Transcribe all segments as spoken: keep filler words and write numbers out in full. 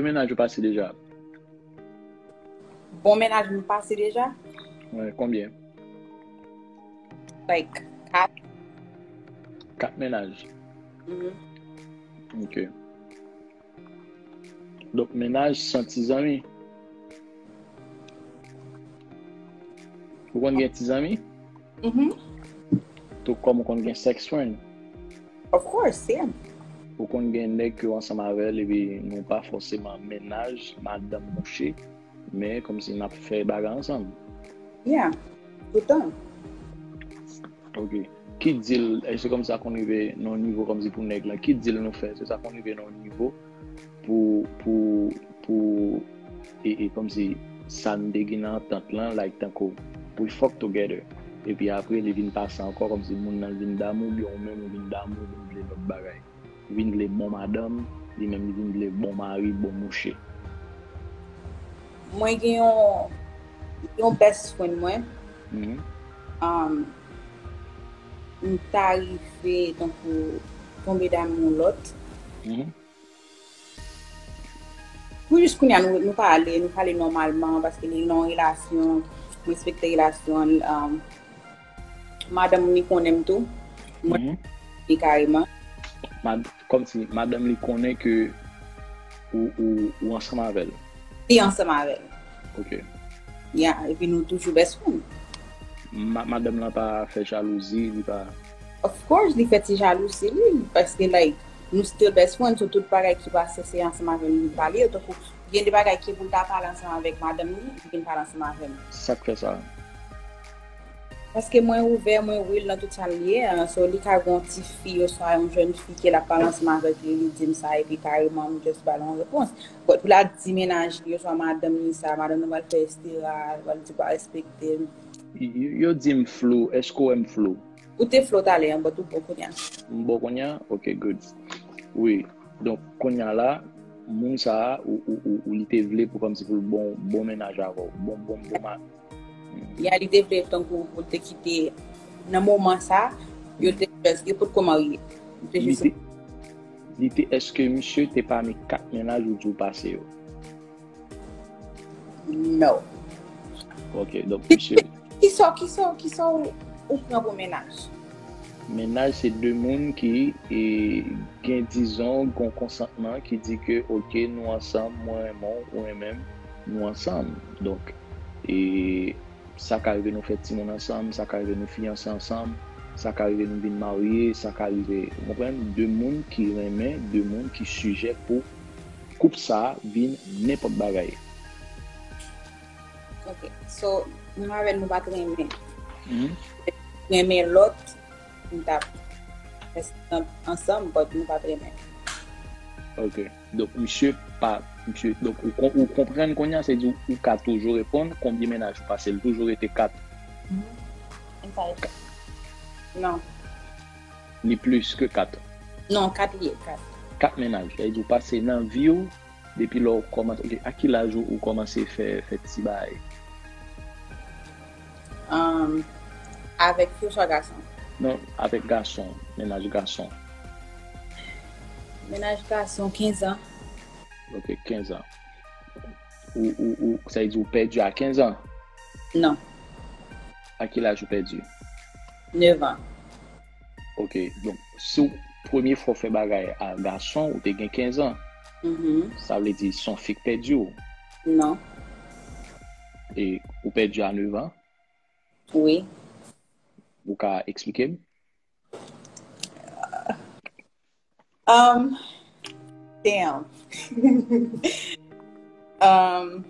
mennaj ou pase deja? Bon mennaj m pase deja? Wi, konbyen? Like, kat. Kat mennaj? Mhm. Ok. Donk, mennaj san ti zanmi? Ou konn gen ti zanmi? Mhm. Tou kòm ou konn gen sex friend? Of course, yeah. Ou konn gen nèg ke w ansanm avè l epi nou pa fòseman mennaj, madanm, mouche, men kòmsi n ap fè bagay ansanm. Yeah. Toutan. Ok. Ki deal, èske kòmsi sa konn rive nan yon nivo kòmsi pou nèg lan? Ki deal nou fè? Se sa konn rive nan yon nivo pou, pou, pou, e, e kòmsi sa n te gen nan antant lan, like, tankou, we fuck together. Epi apre, li vin pase ankò, kòmsi moun nan vin damou, oubyen ou menm ou vin damou, ou vin vle lòt bagay. Ou vin vle bon madanm, li menm li vin vle bon mari, bon mouche. Mwen gen yon, yon best friend mwen. Mhm. Um, m ta rive, tankou, tonbe damou lòt. Mhm. Pou jis kounye a, nou, nou pale, nou pale nòmalman, paske li nan yon relasyon, m respekte relasyon l, um, madanm li konnen m tou. Mwen, Mhm. li kareman. Mad, kòmsi madanm li konnen ke ou, ou, ou ansanm avè l? Li ansanm avè l. Ok. Yeah, epi nou toujou best friend. Ma, madanm lan pa fè jalouzi, li pa. Of course, li fè ti jalouzi, wi, paske, like, nou still best friend, so tout bagay ki pase, se ansanm avè m li pale yo. Tankou, gen de bagay ki pou l ta pale ansanm avèk madanm li, li vin pale ansanm avè m. Sa k fè sa? Paske mwen ouvè, mwen real nan tout sa l ye, an, so li ka gen yon ti fi, oswa yon jèn fi ke l ap pale ansanm avèk li, li di m sa, epi kareman, m just ba l yon repons. But pou l al di mennaj li, oswa madanm li sa, madanm nan pral fè estera, pral di pa respekte m. Yo, yo di m flou, èske w wè m flou? Ou te flou talè an, but ou bon kounye a. M bon kounye a? Ok, good. Wi. Donk, kounye a la, moun sa a, ou, ou, ou, ou li te vle pou kòmsi pou l bon, bon mennaj avè w. Bon, bon, bon ma. Ya, li te vle tankou pou l te kite nan moman sa, yo te, yo potko marye. Yo te Li jis te, li te, èske misye te pami kat mennaj ou di w pase yo? No. Ok, donk misye. Kisa, kisa, kisa ou, ou pran pou mennaj? Mennaj se de moun ki e, gen, dizon, gen konsantman ki di ke, ok, nou ansanm, mwen renmen w, ou renmen m, nou ansanm. Donk, e, sa ka rive nou fè timoun ansanm, sa ka rive nou fiyanse ansanm, sa ka rive nou vin marye, sa ka rive, ou konprann, de moun ki renmen, de moun ki sijè pou koup sa a vin nenpòt bagay. Ok, so, mwen avè l nou pa t renmen. Mhm. Renmen lòt, m t ap rete ansanm, but nou pa t renmen. Ok. Donk, misye pa, misye, donk, ou, kon- ou konprann kounye a, se di ou ka toujou reponn, konbyen mennaj ou pase, l toujou rete kat? M pa rete. Non. Ni plis ke kat? Non, kat li ye, kat. Kat mennaj. Sa vle di ou pase nan vi w, depi lè ou kòmanse, ok, a ki laj ou, ou kòmanse fè, fè ti bagay? Um, avèk fi oswa gason? Non, avèk gason, mennaj gason. Mennaj gason, kenz an. Ok, kenz an. Ou, ou, ou, sa vle di ou pèdi a kenz an? Non. A ki laj ou pèdi? Nèf an. Ok, donk, si w premye fwa w fè bagay a gason, ou te gen kenz an. Mhm. Sa vle di se yon fi k pèdi w. Non. E ou pèdi a nèf an? Wi. Ou ka eksplike m? Um, damn. Um,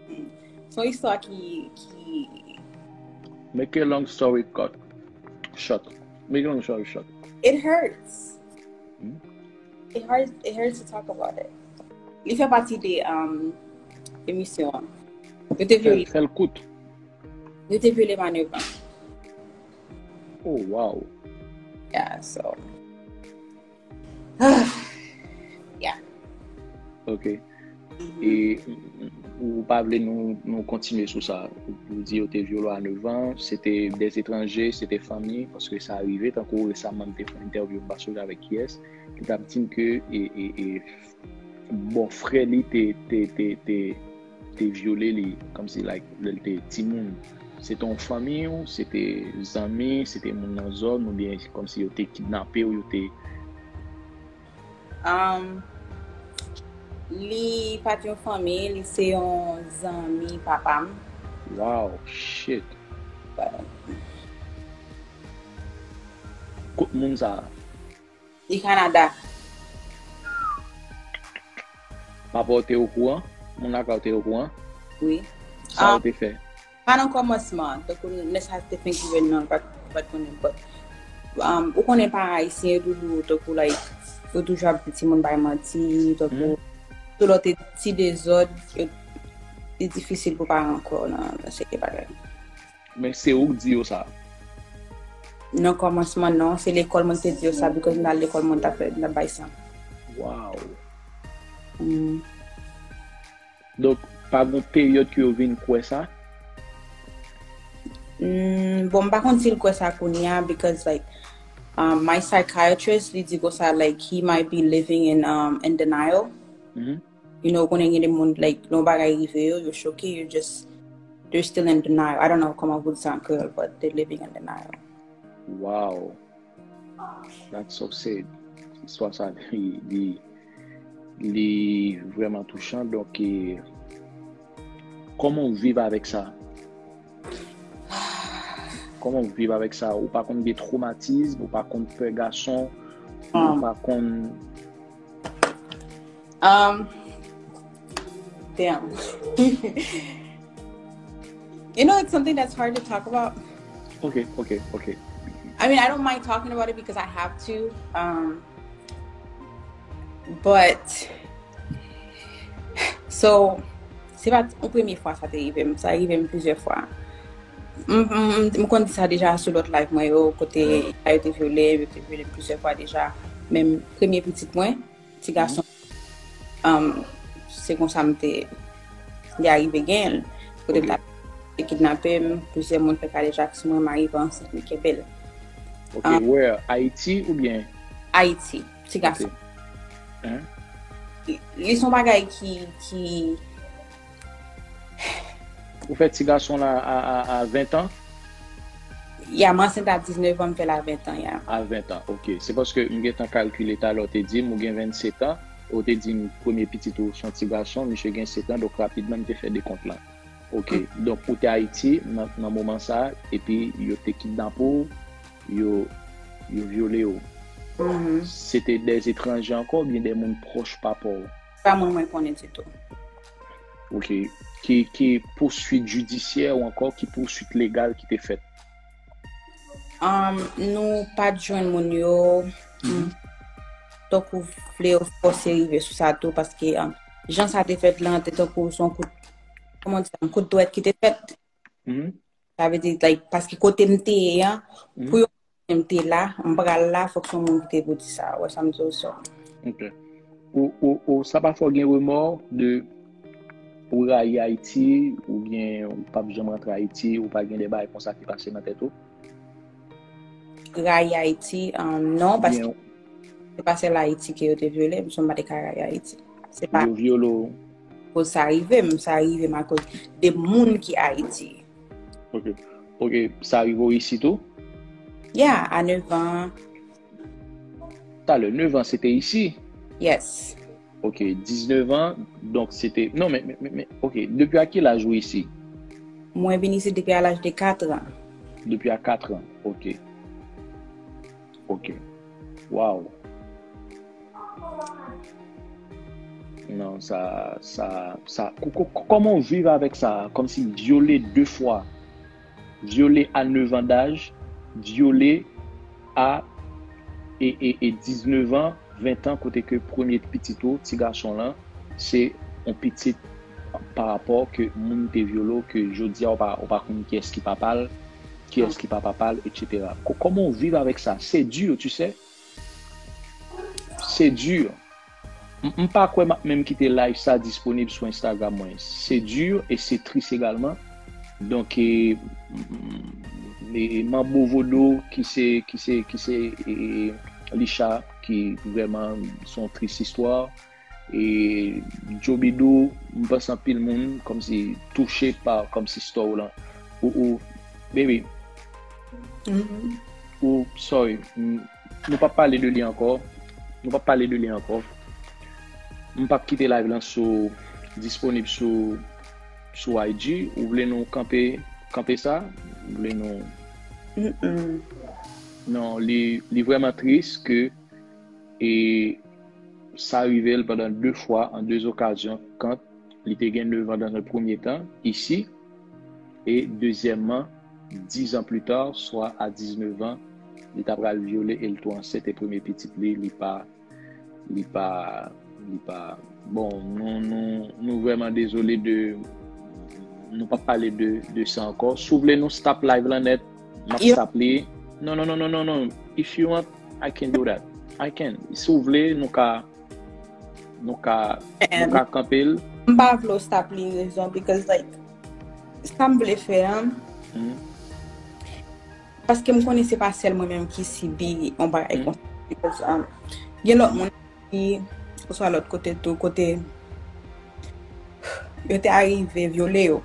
hmm. Se yon istwa ki, ki Make a long story cut. Short. Make a long story short. It hurts. Hmm? It hurts. It hurts to talk about it. Li fè pati de um, emisyon an. Yo te Fè, vyole, fè l kout. yo te vyole m a nèf an. Oh, wow. Yeah, so. Yeah. Ok. E ou pa vle nou, nou kontinye sou sa? Ou, ou di yo te vyole w a nèf an, se te de etranje, se te fanmi, paske sa rive, tankou resaman m te fè entèvyou, m pa sonje avèk kiyès, ki t ap di m ke e, e, e, bòfrè li te, te, te, te, te vyole li, kòmsi, like, lè l te timoun? Se te yon fanmi w, se te zanmi, se te moun nan zòn, oubyen kòmsi yo te kidnape w, yo te... Um, li pa t yon fanmi, li se yon zanmi papa m. Wow, shit. Kot moun sa a? Li Kanada. Papa w te okouran? Moun lakay ou te okouran? Wi. Sa yo te fè? Pa nan kòmansman, tankou lè sa te fenk rive nan, pa, pa t konnen, but, um, ou konnen paran ayisyen yo toujou, tankou, like, yo toujou ap di timoun bay manti, tankou, tou lè w te ti dezòd, yo, li difisil pou paran kwè w nan, nan seri de bagay. Men se ou k di yo sa? Nan kòmansman, non, se lekòl mwen te di yo sa, because m t al lekòl, mwen t ap fè, m t ap bay san. Wow. Mm. Donk, pa gon peryòd ke yo vin kwè sa? Mm, bon, m pa konn si l kwè sa kounye a, because, like, um, my psychiatrist, li di konsa, like, he might be living in, um, in denial. Mhm. You know, konnen gen de moun, like, lè yon bagay rive yo, yo choke, yo just, they're still in denial. I don't know kòman pou di sa an kreyòl, but they're living in denial. Wow. That's so sad. Istwa sa, li, li, li vrèman touchan. Donk, e, kòman w viv avèk sa? Kòman w viv avèk sa? Ou pa konn gen twomatism, ou pa konn pè gason, ou Um, pa konn... Um, damn. You know, it's something that's hard to talk about. Ok, ok, ok. I mean, I don't mind talking about it because I have to. Um, but, so, se pa yon premye fwa sa te rive m. Sa rive m plizyè fwa. M, m, m, m konn di sa deja sou lòt live mwen yo, kote yo te vyole, yo te vyole m plizyè fwa deja. Menm premye pitit mwen, ti gason, um, se konsa m te, li arive gen l. Kote m t ap te kidnape m, plizyè moun fè kadejak sou mwen, m arive ansent, m kenbe l. Ok, where? Ayiti oubyen? Ayiti, ti gason. Hein? Li, li se yon bagay ki, ki Ou fè ti gason la a, a, a ven tan? Ya, m ansent a diznèf an, m fè l a ven tan, ya. A ven tan, ok. Se paske m gentan kalkile talè, ou te di m ou gen vennsetan, ou te di m premye pitit ou se yon ti gason, misye gen sèt an, donk rapidman m te fè dekont lan. Ok, donk ou te Ayiti nan, nan moman sa, epi yo te kidnape w, yo, yo vyole w. Se te dè etranje ankò oubyen dè moun pwòch papa w? Pa moun mwen konnen ditou. Ok. Ki, ki pouswit jidisyè ou ankò ki pouswit legal ki te fèt? Um, nou pa t jwenn moun yo. Tankou vle yo fòse rive sou sa tou, paske, um, jan sa te fèt lan, te tankou se yon kout, kòman di sa, yon kout dwèt ki te fèt. Sa vle di, like, paske kote m te ye an, pou yo konnen m te la, m pral la, fòk se yon moun ki te pou di sa. Ou wè sa m di w sa. Ok. Ou, ou, ou, sa pa fè w gen remò de ou rayi Ayiti, oubyen ou p ap janm rantre Ayiti, ou pa gen de bagay konsa ki pase nan tèt ou? Rayi Ayiti, um, non, paske se pa sèl Ayiti ke yo te vyole m, so m pa te ka rayi Ayiti. Se pa... Yo vyole w? Koz sa rive m, sa rive m akoz de moun ki Ayiti. Ok. Ok, sa rive w isi tou? Yeah, a nèf an. Talè, nèf an, se te isi? Yes. Ok, diznèf an, donk se te, non, men, men, men, men, ok, depi a ki laj ou isi? Mwen vin isi depi a laj de kat an. Depi a kat an, ok. Ok. Wow. Non, sa, sa, sa, ko-, ko-, ko-, kòman w viv avèk sa? Kòmsi vyole de fwa. Vyole a nèf an daj, vyole a, e, e, e diznèf an, ven tan, kote ke premye pitit ou, ti gason lan, se yon pitit pa rapò ke moun te vyole w, ke jodi a ou pa, ou pa konn kiyès ki papa l, kiyès ki pa papa l, etsetera. Ko-, kòman w viv avèk sa? Se di, tu sais. Se di. M, m pa kwè m ap menm kite live sa disponib sou Instagram mwen. Se di e se tris egalman. Donk, e, m, e, e Manbo Vodo ki se, ki se, ki se, e, e, Licha, ki vrèman se yon tris istwa. E Joe Bidou, m panse anpil moun kòmsi touche pa kòmsi story w lan. Ou, ou, baby, ou, sorry, m- nou p ap pale de li ankò. Nou p ap pale de li ankò. M p ap kite live lan sou, disponib sou, sou I G. Ou vle nou kanpe, kanpe sa? Ou vle nou... Non, li, li vrèman tris ke e sa rive l pandan de fwa, an de okazyon, kan li te gen nèf an dans le premier temps, isi, e dezyèmman, dis ans plus tard, swa a diznèf an, li ta pral vyole e l tou ansent e premye pitit li, li pa, li pa, li pa. Bon, nou, nou, nou vrèman dezole de, nou p ap pale de, de sa ankò. Si w vle nou stop live lan nèt, m ap stop li. Non, non, non, non, non, non. If you want, I can do that. I can. Si w vle, nou ka, nou ka, nou ka kanpe l. M pa vle w stop li rezon, because, like, sa m vle fè an, paske m konnen se pa sèl mwen menm ki sibi yon bagay konsa. Because, um, gen lòt moun ki, oswa lòt kote tou, kote yo te arive vyole yo.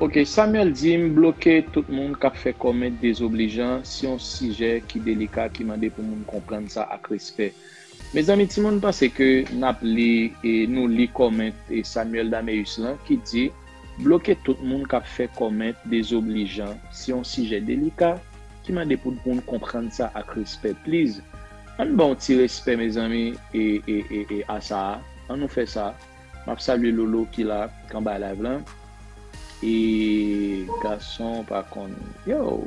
Ok, Samuel di, m bloke tout moun k ap fè kòmèt dezoblijan, se yon sijè ki delika, ki mande pou moun konprann sa ak respè. Mezanmi, timoun panse ke n ap li, e nou li kòmèt, e Samuel Dameus lan ki di, bloke tout moun k ap fè kòmèt dezoblijan, se yon sijè delika, ki mande pou moun konprann sa ak respè. Please, ann ba yon ti respè, mezanmi, e, e, e, e a sa a. Ann nou fè sa. M ap salye Lolo ki la, k anba live lan. E gason pa konn. Yo,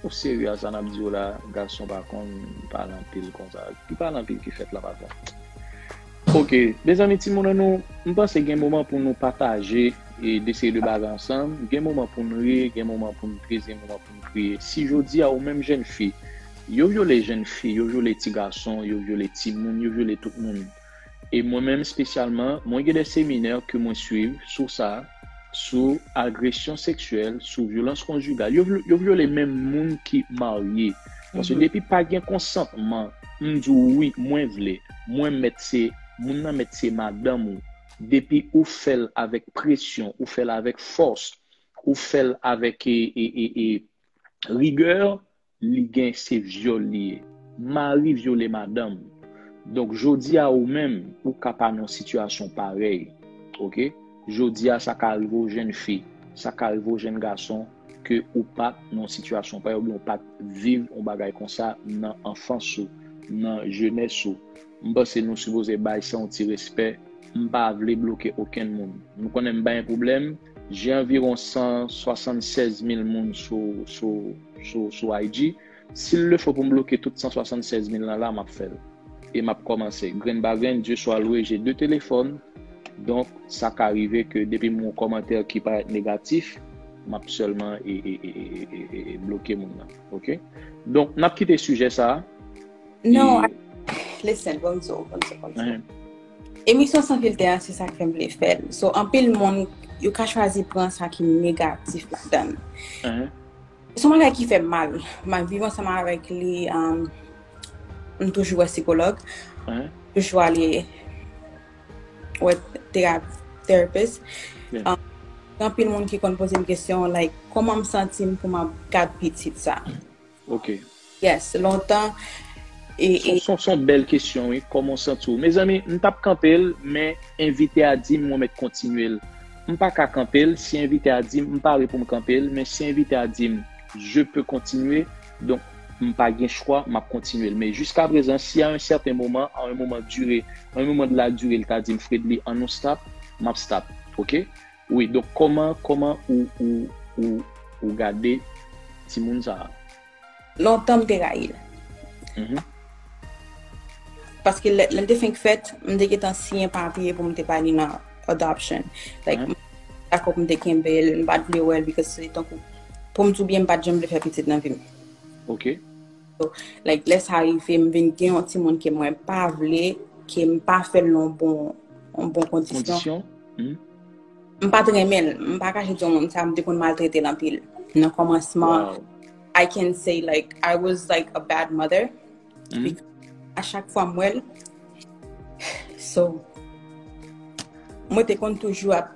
ou serye a sa n ap di w la, gason pa konn pale anpil konsa. Ki pale anpil ki fèt la, patwon? Ok, mezanmi, timoun an nou, m panse gen moman pou nou pataje e de seri de bagay ansanm. Gen moman pou n ri, gen moman pou n tris, gen moman pou n kriye. Si jodi a ou menm jèn fi, yo vyole jèn fi, yo vyole ti gason, yo vyole timoun, yo vyole tout moun. E mwen menm espesyalman, mwen gen de seminè ke mwen swiv sou sa, sou agresyon seksyèl, sou vyolans konjigal. Yo, vyo- yo vyole menm moun ki marye. Paske depi pa gen konsantman, m di w wi, mwen vle, mwen mèt se, moun nan mèt se madanm ou. Depi ou fè l avèk presyon, ou fè l avèk fòs, ou fè l avèk e, e, e, e, rigè, li gen se vyòl li ye. Mari vyole madanm. Donk, jodi a ou menm, ou ka pa nan sitiyasyon parèy. Ok? Jodi a, sa ka rive w jèn fi, sa ka rive w jèn gason, ke ou pa t nan sitiyasyon parèy, oubyen ou pa t viv yon bagay konsa nan anfans ou, nan jenès ou. M panse nou sipoze bay sa yon ti respè. M pa vle bloke okenn moun. Nou konnen m pa gen pwoblèm. J'ai environ san swasannsèz mil moun sou, sou, sou, sou I G. Si l le fo pou m bloke tout san swasannsèz mil lan la, m ap fè l. E m ap kòmanse. Grenn pa grenn, Dieu soit loué, j'ai deux téléphones. Donk, sa ka rive ke depi m wè yon kòmantè ki parèt negatif, m ap sèlman e, e, e, e, e, e, e bloke moun nan. Ok? Donk, n ap kite sijè sa a. Non, e I- listen, bon, so, bon, so, bon, so. Emisyon San Filtè a, se sa k fè m vle fè l. So, anpil moun, yo ka chwazi pran sa ki negatif ladan l. Se yon bagay ki fè m mal. M ap viv ansanm avèk li, um, m toujou wè sikològ. Toujou ale wè tera- therapist. Um, gen anpil moun ki konn poze m kesyon, like, kòman m santi m pou m ap gad pitit sa? Ok. Yes, lontan. E, se e, se- se yon bèl kesyon, wi. Kòman w santi w? Mezanmi, m t ap kanpe l, men envite a di m mwen mèt kontinye l. M pa ka kanpe l, si envite a di m, m pare pou m kanpe l, men si envite a di m, je peux continuer, donk, m pa gen chwa, m ap kontinye l. Men jiska prezan, si a yon sèten moman, a yon moman dire, a yon moman de la dire, li ta di m, Fredly, an nou stop, m ap stop. Ok? Wi, donk, kòman, kòman ou, ou, ou, ou gade timoun sa a? Lontan m te rayi l. Paske lè, lè l te fenk fèt, m te gentan siyen papye pou m te pa li nan adoption. Like, m dakò pou m te kenbe l, m pa t vle wè l, because se tankou, pou m di w byen, m pa t janm vle fè pitit nan vi m. Ok. So, like, lè sa rive, m vin gen yon timoun ke mwen pa vle, ke m pa fè l nan bon, yon bon kondisyon. Kondisyon? M pa t renmen l. M pa kache di w moun sa, m te konn maltrete l anpil. Nan kòmansman, I can say, like, I was, like, a bad mother. Because a chak fwa m wè l, so, So, mwen te konn toujou ap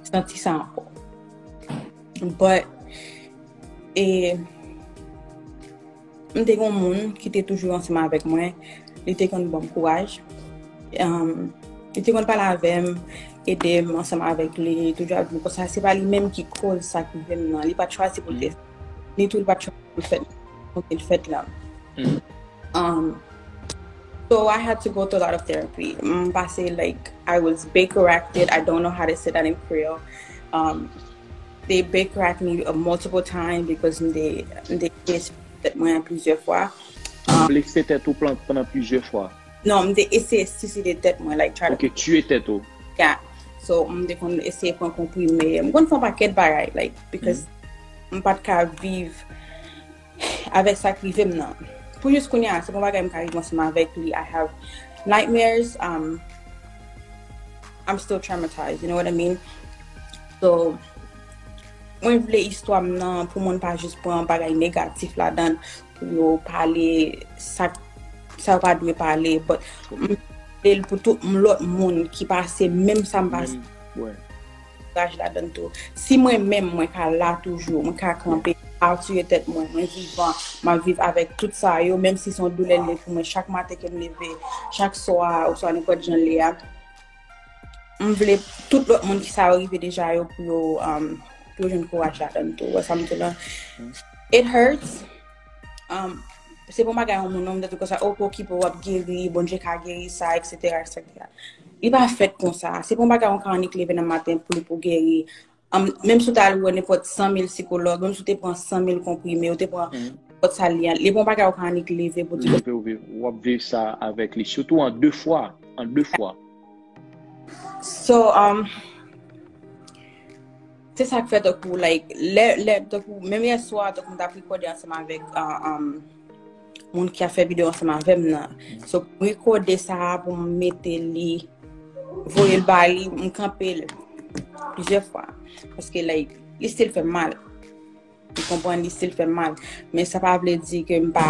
santi sa ankò. But, e, m te gen yon moun ki te toujou ansanm avèk mwen. Li te konn ban m kouraj. Um, li te konn pale avè m, ede m ansanm avèk li, toujou ap di m konsa, se pa li menm ki koz sa k rive m nan. Li pa t chwazi pou l te, ni tou li pa t chwazi pou l fèt, pou l fèt la. Um, so I had to go through a lot of therapy. M pase, like, I was big corrected. I don't know how to say that in Creole. Um, they big correct me, uh, multiple times because m te, m te eseye tèt mwen plizyè fwa. Um, blese tèt ou pandan plizyè fwa. Non, m te eseye siside tèt mwen, like, try to. Ok, tiye tèt ou. Yeah. So, m te konn eseye pran konprime. M konn fè yon pakèt bagay, like, because m pa t ka viv avèk sa k rive m nan. Pou jis kounye a, se pa yon bagay m ka viv ansanm avèk li. I have nightmares. Um, I'm still traumatized, you know what I mean? So, mwen vle istwa m nan pou moun pa jis pran bagay negatif ladan l, pou yo pale sa, sa yo pa dwe pale, but m vle l pou tout lòt moun ki pase menm sa m pase. Kouraj ladan l tou. Si mwen menm, mwen ka la toujou, mwen ka kanpe, pa tiye tèt mwen, mwen vivan, m ap viv avèk tout sa yo, menm si se yon doulè l ye pou mwen, chak maten ke m leve, chak swa, oswa nenpòt jan l ye a. M vle tout lòt moun ki sa yo rive deja yo pou yo, um, pou yo jwenn kouraj ladan l tou. Wè sa m di la? It hurts. Um, se pa yon bagay yon moun, non, m ta di konsa, oh, pa okipe w, w ap geri, Bondye ka geri sa, et cetera, et cetera. Li pa fèt konsa. Se pa yon bagay yon ka annik leve nan maten pou li pou geri. Um, menm si w t al wè nenpòt san mil sikològ, menm si w te pran san mil konprime, ou te pran nenpòt sa li an, li pa yon bagay ou ka annik leve pou di. Leve ou viv, w ap viv sa avèk li, sitou an de fwa, an de fwa. So, um, se sa k fè tankou, like, lè, lè, tankou, menm yè swa, tankou m t ap rekòde ansanm avèk, uh, um, moun ki ap fè videyo ansanm avè m nan. So, m rekòde sa a pou m mete li, voye l ba li, m kanpe l plizyè fwa. Paske, like, li still fè m mal. Ou konprann, li still fè m mal. Men sa pa vle di ke m pa,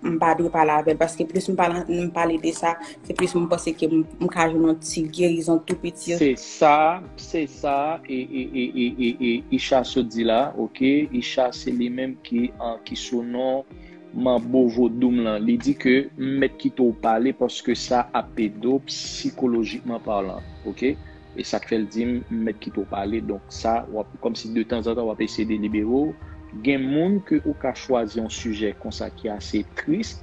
m pa dwe pale avè l. Paske plis m pale, m pale de sa, se plis m panse ke m, m ka jwenn yon ti gerizon tou piti. Se sa, se sa, e, e, e, e, e, e Isha sot di la, ok? Isha se li menm ki, an, ki sou non Manbo Vodou m lan. Li di ke m mèt kite w pale paske sa ap ede w sikolojikman palan, ok? E sa k fè l di m, m mèt kite w pale. Donk sa, w ap, kòmsi de tanzantan, w ap eseye delibere w. Gen moun ke ou ka chwazi yon sijè konsa ki ase tris,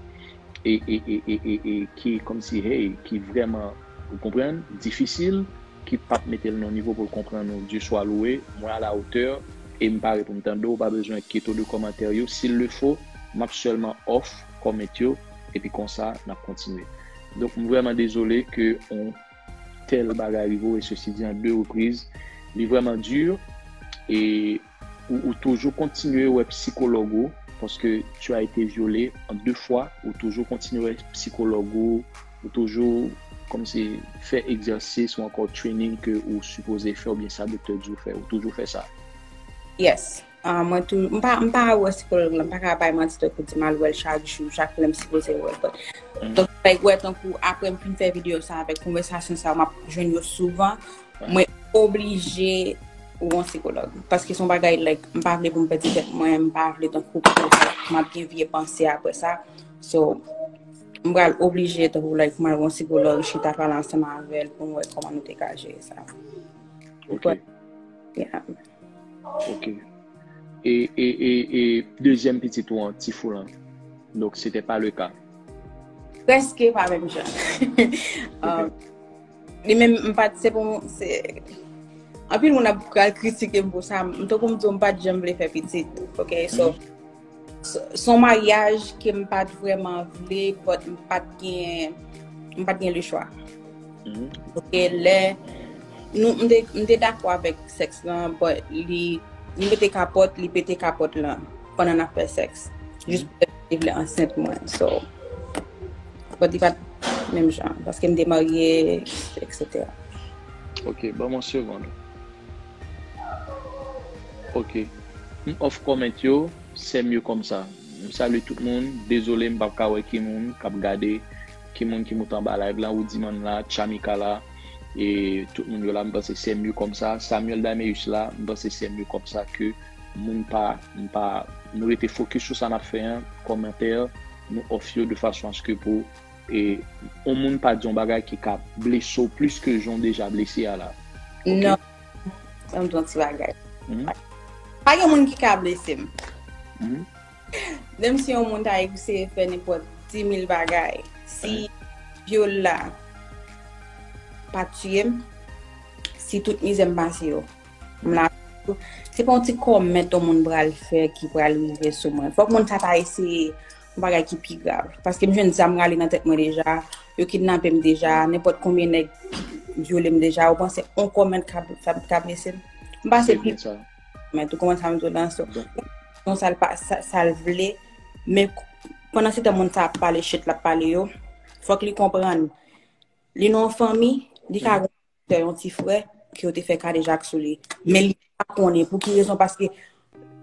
e, e, e, e, e, e ki kòmsi, hey, ki vrèman, ou konprann, difisil, ki p ap mete l nan nivo pou l konprann ou. Dieu soit loué, mwen à la hauteur, e m pare pou m tande w, pa bezwen enkyete w de kòmantè yo. S'il le faut, m ap sèlman off comment yo, epi konsa, n ap kontinye. Donk, m vrèman dezole ke on tèl bagay rive w, e sesi di an de repriz. Li vrèman di, e ou, ou toujou kontinye wè sikològ ou, paske tu as été violé en deux fois, ou toujou kontinye wè sikològ ou, ou toujou kòmsi fè egzèsis ou ankò training ke ou sipoze fè oubyen sa doktè di w fè, ou toujou fè sa. Yes. Ah, mwen tou, m pa, m pa wè sikològ lan, m pa ka bay manti tankou di m al wè l chak jou, chak lè m sipoze wè l. But, donk, like, wè, tankou apre m fin fè videyo sa avèk konvèsasyon sa, m ap jwenn yo souvan, mwen oblije wè yon sikològ. Paske se yon bagay, like, m pa vle pou m pèdi tèt mwen, m pa vle tankou pou m ap gen vye panse apre sa. So, m pral oblije tankou, like, m al wè yon sikològ, chita pale ansanm avè l pou m wè kòman nou te ka jere sa. Ok. Yeah. Ok. E, e, e, e dezyèm pitit ou an, Tifou lan? Donk, se te pa le ka. Prèske pa menm jan. Um, li menm, m pa t, se pou, se, anpil moun ap pral kritike m pou sa. M, tankou m di w, m pa t janm vle fè pitit. Ok, so, s-, s-, se yon maryaj ke m pa t vrèman vle, but m pa t gen, m pa t gen lechwa. Ok, lè nou, m te, m te dakò avèk sèks lan, but li, li mete kapòt, li pete kapòt lan pandan n ap fè sèks. Jis poutèt li vle ansent mwen. So, but li pa t menm jan, paske m te marye, et cetera. Ok, ban m yon segonn. Ok. M off comment yo, sè m yo kòmsa. M salye tout moun, dezole m p ap ka wè ki moun k ap gade ki moun ki moute anba live la, Woudiman la, Chamika la, e tout moun yo la, m panse c'est mieux comme ça. Samuel Dameus la, m panse c'est mieux comme ça que moun pa, m pa, nou rete fokis sou sa n ap fè an, kòmantè, nou off yo de fason aske pou, e, yon moun pa di yon bagay ki ka blese w plis ke jan w deja blese a la. Ok? Non, ban m di yon ti bagay. Mhm. Pa gen moun ki ka blese m. Mhm. Menm si yon moun ta eseye fè nenpòt di mil bagay, si vyòl la pa tiye m, si tout mizè m pase yo, m la, se pa yon ti kòmèt yon moun pral fè ki pral rive sou mwen. Fòk moun sa ta eseye yon bagay ki pi grav. Paske m jwenn zam rale nan tèt mwen deja, yo kidnape m deja, nenpòt konbyen nèg vyole m deja, ou panse yon kòmèt ka, ka, ka blese m? M pase pi byen sa. Men tou konprann sa m di w lan, so, non, sa l pa, sa, sa l vle, men pandan se tan moun sa ap pale shit l ap pale yo, fòk li konprann, li nan yon fanmi, li ka gen yon ti frè ke yo te fè kadejak sou li, men li pa konnen pou ki rezon, paske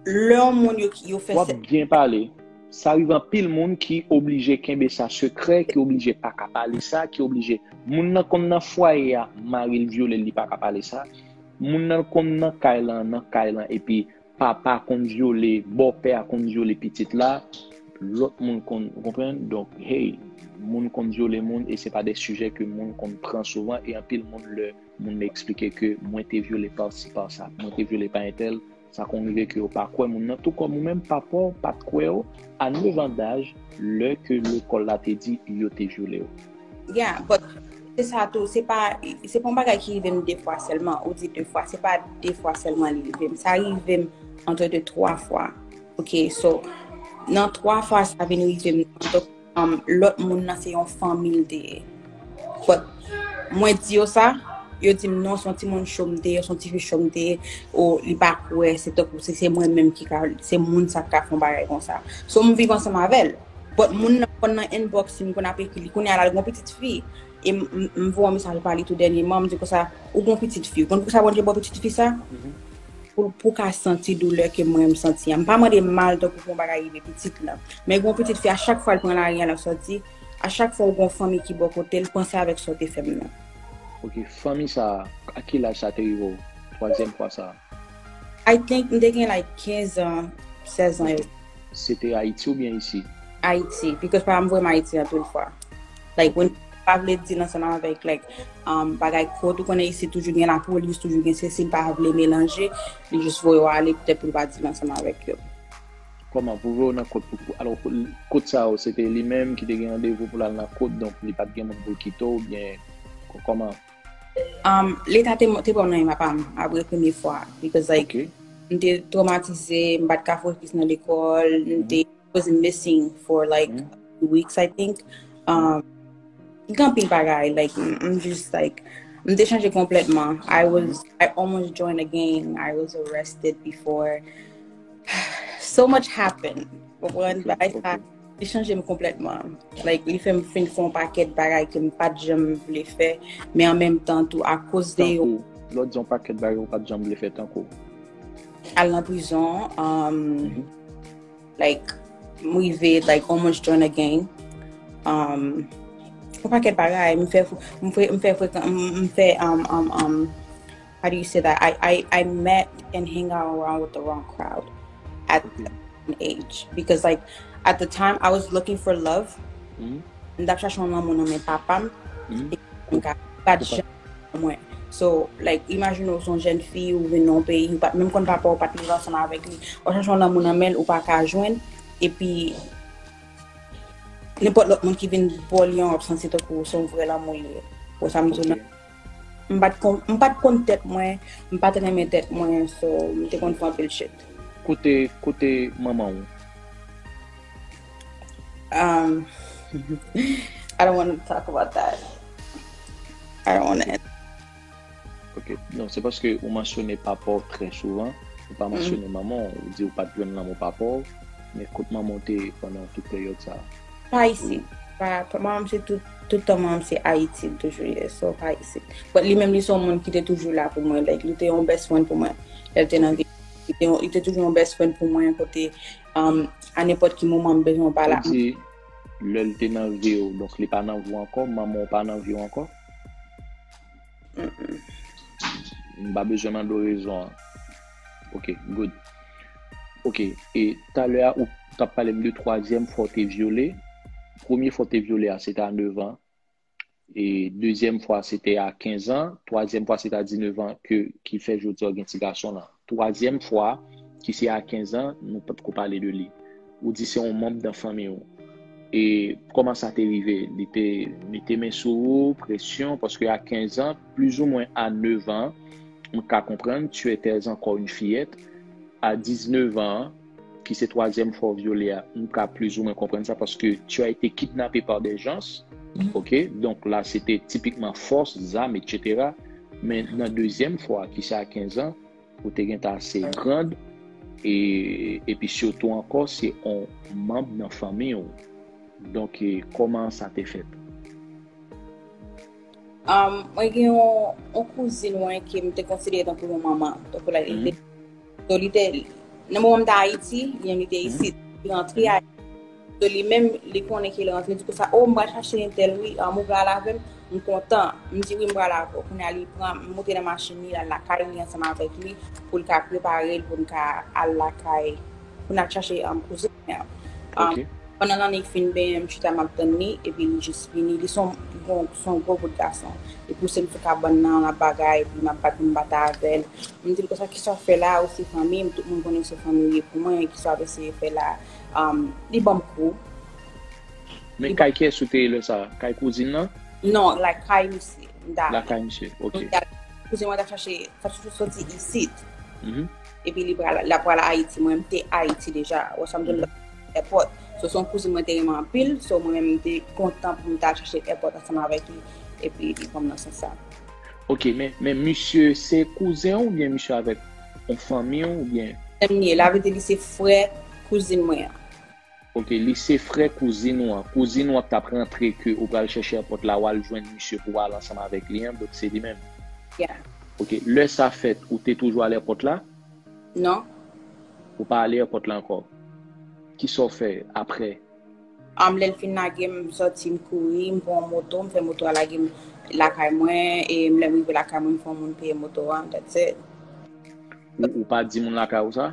lè yon moun yo, yo fè w ap sè byen pale. Sa rive anpil moun ki oblije kenbe sa sekrè, ki oblije pa ka pale sa, ki oblije, moun nan konn nan fwaye a, mari l vyole l, li pa ka pale sa. Moun nan konn nan kay lan, nan kay lan, epi papa konn vyole, bòpè a konn vyole pitit la, lòt moun konn, ou konprann? Donk, hey, moun konn vyole moun, e se pa de sijè ke moun konn pran souvan, e anpil moun, lè moun nan eksplike ke mwen te vyole pa si pa sa, mwen te vyole pa entèl, sa konn rive ke yo pa kwè moun nan, tou kòm ou menm, papa w pa t kwè w, a nèf an daj, lè ke lekòl la te di yo te vyole w. Yeah, but se sa tou, se pa, se pa yon bagay ki rive m de fwa sèlman, ou di de fwa, se pa de fwa sèlman li rive m, sa rive m entre de twa fwa. Ok, so, nan twa fwa sa vin rive m nan, donk, um, lòt moun nan se yon fanmi l te ye. But, mwen di yo sa, yo di m non, se yon timoun cho m te ye, se yon tifi cho m te ye, o li pa kwè, se tankou se, se mwen menm ki ka, se moun sa k ka fè yon bagay konsa. So, m viv ansanm avè l. But moun nan konn nan inbox, m konn ap ekri li. Kounye a la, l gen yon pitit fi. E m, m, m voye yon mesaj pa li tou dènyèman, m di konsa, ou gen yon pitit fi. Ou konn poukisa Bondye ba w pitit fi sa? Pou, pou w ka santi doulè ke mwen m santi an. M pa mande mal tankou pou yon bagay rive pitit lan. Men gen yon pitit fi, a chak fwa l pran lari a, l ap sòti, a chak fwa w gen yon fanmi ki bò kote l, panse avèk sa w te fè m nan. Ok, fanmi sa, a ki laj sa te rive w? Twazyèm fwa sa. I think m te gen, like, kenz an, sèz an yo. Se te Ayiti oubyen isi? Ayiti, because papa m voye m Ayiti anpil fwa. Like, when, pa vle deal ansanm avèk, like, um, bagay kot, ou konnen isi toujou gen lapolis, toujou gen sesi, li pa vle melanje, li jis voye w ale poutèt pou l pa deal ansanm avèk yo. Kòman, pou voye w nan kot, pou, pou, alò, kot, kot sa yo, se te li menm ki te gen randevou pou l al nan kot, donk li pa t gen moun pou l kite w, oubyen, kò-, kòman? Um, Leta te, te pran m nan men papa m apre premye fwa. Because, like, ok, m te twomatize, m pa t ka fokis nan lekòl, m te, mhm, was missing for, like, mhm, two weeks, I think. Um, gen anpil bagay, like, m, m just, like, m te chanje konplètman. I was, mhm, I almost joined a gang. I was arrested before. So much happened. Ou konprann? Ok, bagay sa, ok, li chanje m konplètman. Like, li fè m fin fè yon pakèt bagay ke m pa t janm vle fè, men an menm tan tou, akoz de yo. Tankou, lè w di yon pakèt bagay ou pa t janm vle fè, tankou? Al nan prizon, um, mhm, like, m rive, like, almost join a gang. Um, yon pakèt bagay, m fè, m fè, m fè frekan, m, m fè, um, um, um, how do you say that? I, I, I met and hang out around with the wrong crowd at, ok, an age. Because, like, at the time, I was looking for love. Mhm. M t ap chache yon lanmou nan men papa m. Mhm. E m ka, pa t janm mwen. So, like, imajine w se yon jèn fi, ou vin nan yon peyi, ou pa t menm konn papa w, ou pa t leve ansanm avèk li. W ap chache yon lanmou nan men l, ou pa ka jwenn. Epi, nenpòt lòt moun ki vin bò li an, w ap santi tankou se yon vrè lanmou li ye. Ou sa m di w nan. Ok. M pa t konn, m pa t konn tèt mwen, m pa t renmen tèt mwen, so m te konn fè anpil shit. Kote, kote manman w? Um, I don't wanna talk about that. I don't wanna. Ok, non, se paske ou mansyone papa w trè souvan, ou pa, mm, mansyone manman w, ou di ou pa t jwenn lanmou papa w, men kot manman w te ye pandan tout peryòd sa a? Pa isit. Pa, pa, manman m se tout, tout tan manman m se Ayiti l toujou ye, so pa isit. But li menm li se yon moun ki te toujou la pou mwen, like, li te yon best friend pou mwen. Lè l te nan vi, li te yon, li te toujou yon best friend pou mwen, kote, um, a nenpòt ki moman m bezwen yon pale ak mwen. Ou di, Lè l te nan vi w, donk li pa nan vi w ankò, manman w pa nan vi w ankò? M pa bezwen mande w rezon an. Ok, good. Ok, e talè a ou t ap pale m de twazyèm fwa w te vyole. Premye fwa w te vyole a, se te a nèf an. E dezyèm fwa, se te a kenz an. Twazyèm fwa, se te a diznèf an ke, ki fè jodi a w gen ti gason lan. Twazyèm fwa, ki se a kenz an, nou potko pale de li. Ou di se yon manm nan fanmi w. E kòman sa te rive? Li te mete men sou ou, presyon, paske a kenz an, plizoumwen a nèf an, m ka konprann, tu étais encore une fillette. A diznèf an, ki se twazyèm fwa w vyole a, m ka plizoumwen konprann sa, paske tu as été kidnappé par des gens. Ok? Donk la, se te tipikman fòs, zam, etsetera. Men nan dezyèm fwa, ki se a kenz an, ou te gentan ase grand, e, epi sitou ankò, se yon manm nan fanmi w. Donk, e, kòman sa te fèt? Um, mwen gen yon, yon kouzin mwen ke m te konsidere tankou yon manman. Tankou la, li te, so, li te, nan moman m te Ayiti, li menm li te isit. Li rantre Ayiti. So, li menm, li konnen ke li rantre, li di konsa, oh, m pral chache entèl, wi, um, ou pral avè m, m kontan. M di, wi, m pral avè w. Kounye a, li pran, m monte nan machin li, l al lakay li ansanm avèk li, pou l ka prepare l, pou n ka al lakay, pou n al chache um, kouzin mwen an. Um, pandan lanne k fin benyen, m chita m ap tann li, epi li jis vini. Li se yon, li gon, se yon gwo bout gason. Li pouse m sou kabann nan, l ap bagay, epi m ap bat pou m bat avè l. M di l konsa, kisa w fè la, ou se fanmi m, tout moun konnen se fanmi w ye pou mwen, kisa w ap eseye fè la? Um, li ban m kou. Men kay kiyès ou te ye lè sa a? Kay kouzin nan? Non, lakay misye. M ta Lakay misye, ok. Kouzin mwen ta chache, ta chache soti isit. Epi li pral, l ap pral Ayiti. Mwen, m te Ayiti deja. Wè sa m di w la, èpòt. So, se yon kouzin mwen te renmen anpil. So, mwen menm, m te kontan pou m ta al chache èpòt ansanm avèk li. Epi li pran m nan sans sa. Ok, men, men misye se kouzen w oubyen misye avèk yon fanmi w oubyen? Sè m li ye, laverite li se frè kouzin mwen an. Ok, li se frè kouzin ou an. Kouzin ou an k t ap rantre ke ou pral chèche èpòt la, w al jwenn misye pou w al ansanm avèk li an, donk se li menm. Yeah. Ok, lè sa fèt, ou te toujou al èpòt la? Non. Ou pa ale èpòt la ankò? Kisa w fè apre? Um, lè l fin lage m, m sòti, m kouri, m pran yon moto, m fè moto a lage m lakay mwen, e lè m rive lakay mwen, m fè yon moun peye moto a, that's it. Ou, ou pa di moun lakay ou sa?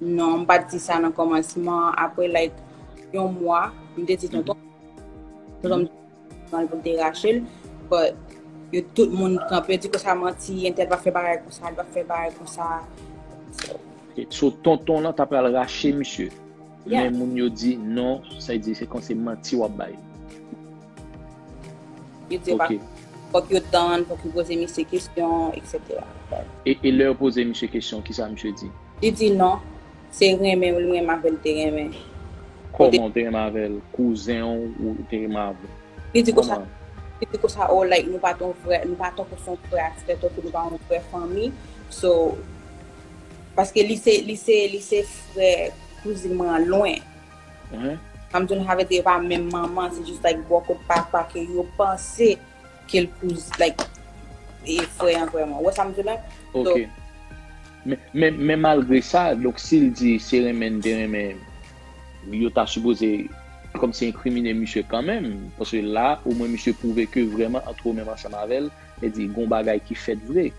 Non, m pa t di sa nan kòmansman. Apre, like, yon mwa, m te di tonton. Tonton m te pran l pou l te rache l. But, yo tout moun kanpe, di konsa manti, entèl pa fè bagay konsa, li pa fè bagay konsa. So, Ok, so tonton lan ta pral rache misye. Men moun yo di non, sa di se kon se manti w ap bay. Yo di yo pa, fòk yo tann, fòk yo poze misye kesyon, etsetera. E, e lè yo poze misye kesyon, kisa misye di? Li di non, se renmen, li renmen avè l te renmen. Kòman w te renmen avè l? Kouzen w ou te renmen avè l? Li di konsa, li di konsa, oh, like, nou pa t yon vrè, nou pa tankou se yon frè ak sè, tankou nou pa yon vrè fanmi. So, paske li se, li se, li se frè kouzin mwen an lwen. Sa m di nou sa vle di yo pa menm manman, se jis, like, bò kot papa ke yo panse ke l kouz, like, e frè an vrèman. Ou wè sa m di la? Ok. Men, men, men malgre sa, donk si l di se renmen l te renmen, yo ta sipoze kòmsi enkrimine misye kanmenm. Paske la, omwen misye pwouve ke vrèman ant ou menm ansanm avè l, e di gon bagay ki fèt vre.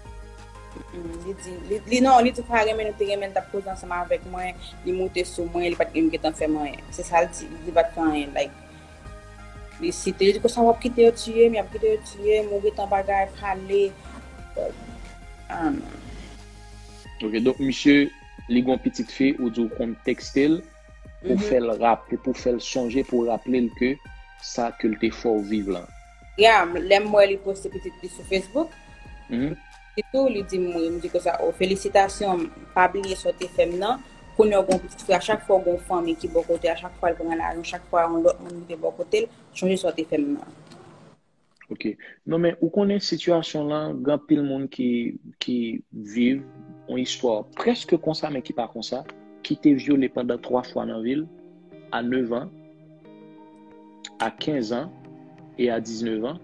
Mm, li di, li, li non, li di pa renmen l te renmen l t ap koze ansanm avèk mwen, li moute sou mwen, li pa t menm gentan fè m anyen. Se sa l di, li di li pa t fè anyen, like, li site, li di konsa w ap kite yo tiye m, y ap kite yo tiye m, ou gentan bagay, pale. Ah non. Ok, donk misye, li gon pitit fi, ou di w konn tekste l, pou fè l raple, pou fè l sonje, pou raple l ke sa ke l te fè w viv lan. Ya, lè m wè li poste pitit li sou Facebook, li tou, li di m wi, m di konsa, oh, felisitasyon, pa bliye sa w te fè m nan. Kounye a w gon pitit frè, a chak fwa w gon fanmi ki bò kote, a chak fwa l pran lajan, chak fwa yon lòt moun rive bò kote l, chonje sa w te fè m nan. Ok. Non, men ou konnen sitiyasyon lan, gen anpil moun ki, ki viv yon istwa prèske konsa, men ki pa konsa, ki te vyole pandan twa fwa nan vi l, a nèf an, a kenz an, e a diznèf an,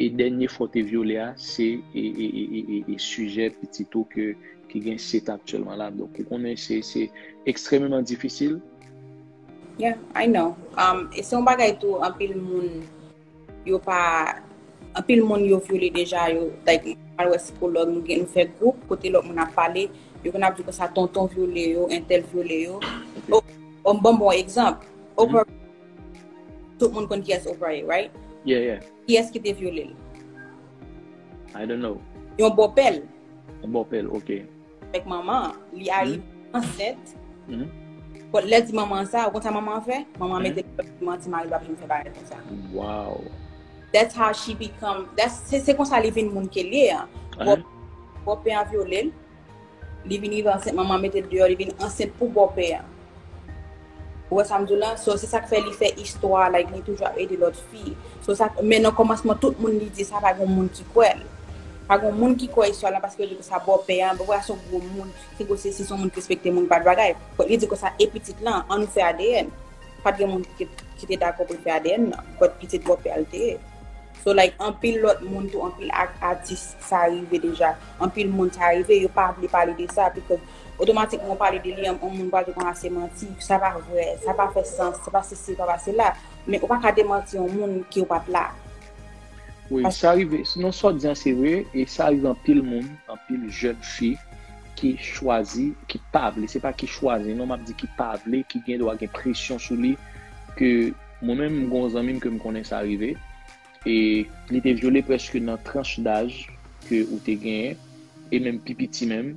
e dènye fwa w te vyole a, se, e, e, e, e, e, e sijè pitit ou ke, ki gen sèt an aktyèlman la. Donk, ou konnen se, se ekstrèmeman difisil. Yeah, I know. Um, e se yon bagay tou, anpil moun, yo pa, anpil moun yo vyole deja, yo, like, mwen al wè sikològ, nou gen, nou fè gwoup, kote lòt moun ap pale, yo konn ap di konsa, tonton vyole yo, entèl vyole yo. O, o, m ban bon egzanp. Oprah, tout moun konn kiyès Oprah ye, right? Yeah, yeah. Kiyès ki te vyole l? I don't know. Yon bòpè l. Yon bòpè l, ok. Avèk manman, li arive ansent. But lè di manman sa, ou konn sa manman an fè? Manman an mete l manti, mari l pa janm fè bagay konsa. Wow. That's how she become, that's, se, se konsa li vin moun ke l ye an. Bò-, bòpè an vyole l, li vin rive ansent, manman an mete l deyò, li vin ansent pou bòpè an. Ou wè sa m di w la? So, se sa k fè li fè istwa, like, li toujou ap ede lòt fi. So, sa, men nan kòmansman, tout moun li di sa, pa gen moun ki kwè l. Pa gen moun ki kwè istwa la, paske yo di konsa bòpè an, bòpè an se yon gwo moun, se gwo sesi, se yon moun ki respekte moun, pa de bagay. But li di konsa, e pitit lan, ann nou fè A D N. Pa t gen moun ki, ki te dakò pou l fè A D N nan, but pitit bòpè a l te ye. So, like, anpil lòt moun tou, anpil ak-, atis, sa rive deja. Anpil moun sa rive, yo pa vle pale de sa, because otomatikman ou pale de li, yon moun pral di konsa se manti, sa pa vrè, sa pa fè sans, sa pa sesi, pa pa sela. Men ou pa ka demanti yon moun ki ou pa t la. Wi, sa rive, sinon sa w di an se vre, e sa rive anpil moun, anpil jèn fi ki chwazi, ki pa vle, se pa ki chwazi, non, m ap di ki pa vle, ki gen dwa gen presyon sou li, ke mwen menm, m gen yon zanmi m ke m konnen sa rive, e li te vyole prèske nan tranch daj ke ou te genyen, e menm pi piti menm,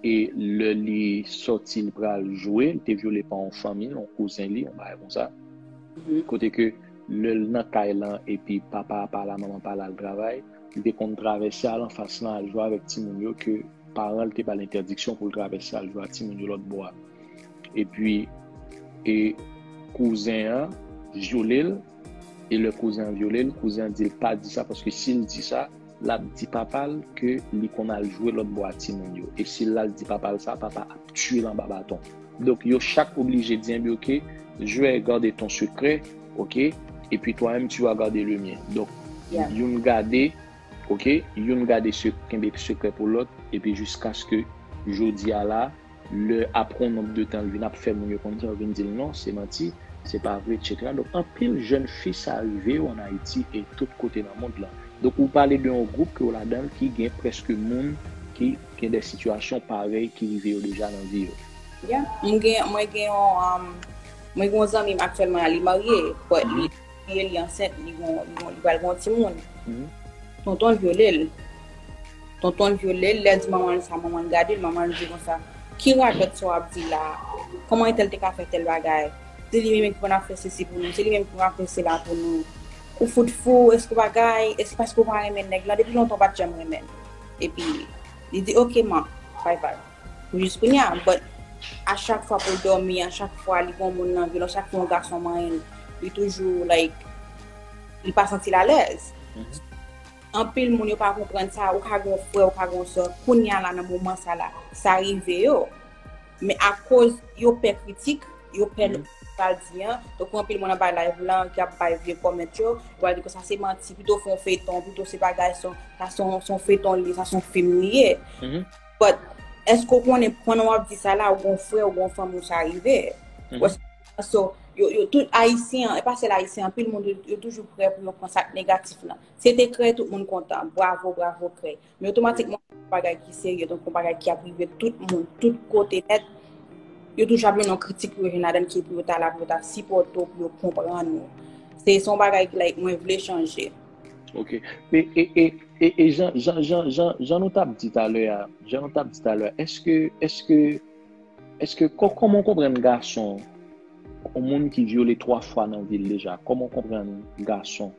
e lè li sòti, li pral jwe, li te vyole pa yon fanmi l, yon kouzen li, yon bagay konsa. Kote ke lè l nan kay lan, epi papa a pa la, manman pa la, al travay, li te konn travèse al anfas lan, al jwe avèk timoun yo, ke paran l te ba l entèdiksyon pou l travèse al jwe ak timoun yo lòt bò a. Epi, e kouzen an vyole l, e lè kouzen an vyole l, kouzen an di l pa di sa, paske si l di sa, l ap di papa l ke li konn al jwe lòt bò a timoun yo. E si l al di papa l sa, papa ap tiye l anba baton. Donk, yo chak oblije di, enben, ok, je vais garder ton secret, ok, et puis toi-même, tu vas garder le mien. Donk, youn gade, ok, youn gade se, kenbe sekrè pou lòt, epi jiskaske jodi a la, lè apre yon nonb de tan, l vin ap fè moun yo konn sa, yo vin di l non, se manti, se pa vre, etsetera. Donk, anpil jèn fi sa rive yo ann Ayiti e tout kote nan mond lan. Donk, ou pale de yon gwoup ke w ladan l ki gen prèske moun ki gen de sitiyasyon parèy ki rive yo deja nan vi yo. Yeah, mwen gen, mwen gen yon, um, mwen gen yon zanmi m aktyèlman, li marye, but li marye, li ansent, li gon, li gon, li pral gon timoun. Tonton l vyole l. Tonton l vyole l, lè l di manman l sa, manman l gade l, manman l di konsa, ki radòt sa w ap di la? Kòman entèl te ka fè tèl bagay? Se li menm ki konn ap fè sesi pou nou, se li menm ki konn ap fè sela pou nou. Ou fout fou, èske w bagay, èske paske w pa renmen nèg lan? Depi lontan w pa t janm renmen l. Epi, li di, ok, man, bye bye. Pou jis kounye a, but a chak fwa pou l dòmi, a chak fwa li gon moun nan vi l, a chak fwa yon gason manyen l, li toujou, like, li pa santi l alèz. Anpil moun yo pa konprann sa, ou ka gon frè, ou ka gon sè, kounye a la, nan moman sa la, sa rive yo. Men akoz yo pè kritik, yo pè sa l di an, tankou anpil moun anba live lan ki ap bay vye comment yo, yo pral di konsa se manti, pito fè yon feyton, pito se bagay, se yon, sa se yon, se yon feyton li ye, sa se yon fim li ye. But, èske w konnen, pandan w ap di sa la, ou gon frè, ou gon fanmi ou sa rive? Ou wè sa? So, yo, yo, tout Ayisyen, e pa sèl Ayisyen, anpil moun, yo, yo toujou prè pou yo pran sa k negatif lan. Se te krèy, tout moun kontan. Bravo, bravo, krèy. Men otomatikman, yon bagay ki serye, donk yon bagay ki ap rive tout moun, tout kote nèt, yo toujou ap jwenn yon kritik pou yo jwenn ladan l, ki pou yo ta la, pou yo ta sipòte w, pou yo konprann ou. Se, se yon bagay ki, like, mwen vle chanje. Ok. E, e, e, e, e jan, jan, jan, jan, jan nou t ap di talè a, jan nou t ap di talè a, èske, èske, èske, kò-, kòman w konprann gason, yon moun ki vyole twa fwa nan vi l deja, kòman w konprann gason?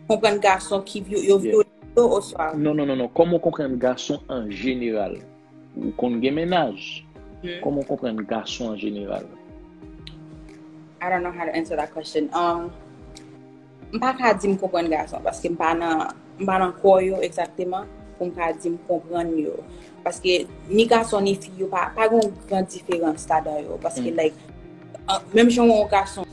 Konprann gason ki vyo-, yo vyole yo oswa? Non, non, non, non. Kòman w konprann gason an jeneral? Ou konn gen mennaj. Kòman w konprann gason an jeneral? I don't know how to answer that question. Um, m pa ka di m konprann gason, paske m pa nan, m pa nan kò yo egzakteman pou m ka di m konprann yo. Paske ni gason ni fi, yo pa, pa gen yon gran diferans ladan yo. Paske, like, uh, menm jan yon gason